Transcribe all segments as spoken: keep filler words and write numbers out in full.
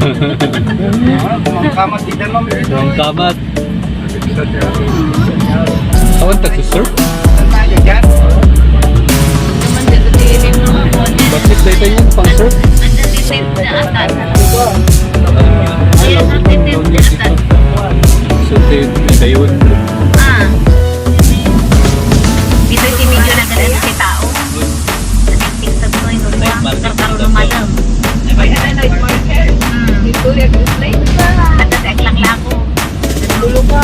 Ang kamat, tignan mo, may Ang kamat. Awan ta si sir? Bakit sa ito yun, pang sir? So, tayo, tayo. Ah. Dito si video na ganun si tao. Tingtang ko yung lupa. Karkaro ng malam. Hmm. Ito, yung slide ka. At sa eklang lako. Lupa.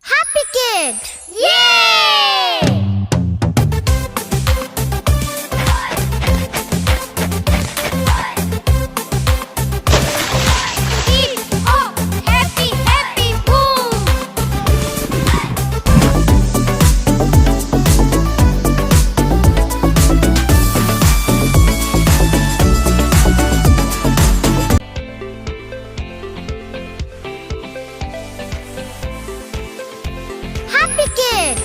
Happy Kid! Yay! Hip hop! Happy, happy, boom! Happy Kid!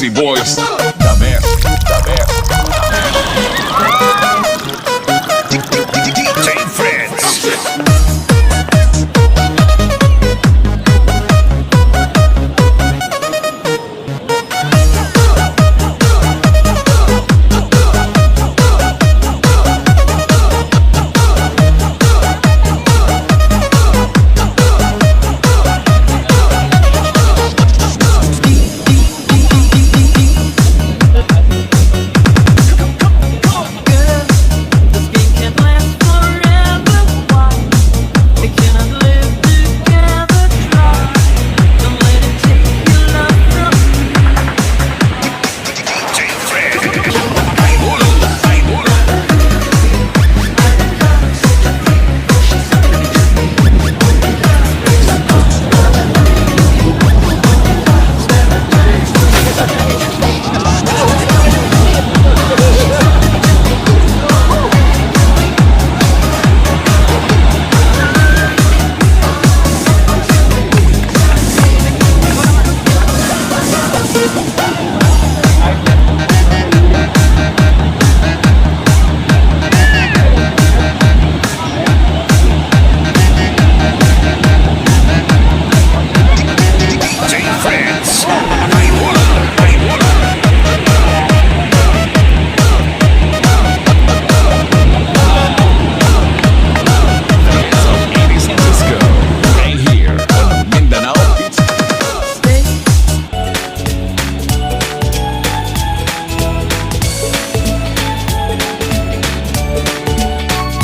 The Boys. The best, the best, the best. D J Fritz.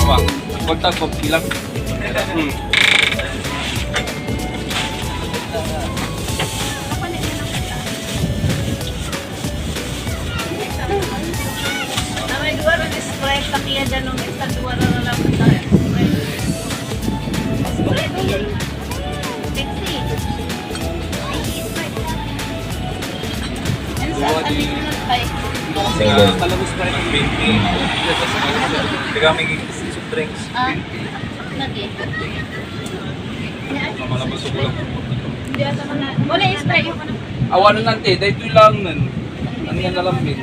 Wah, kontak ko, bilang. Hmm. Amay duaran Sprite, sakiya dyan, no, minsan duaran na lang sa Sprite. Sprite, Pepsi. Ay, Sprite. Ano sa, ano yung Sprite? Kasi nga, palabas pa rin ang twenty. Taga may soft drinks, Ah. twenty. Lagi. Mamalabas sa bulak. Wala yung Sprite. Awanan lang, te. Dahil ito lang nun. Ano yan, alam din.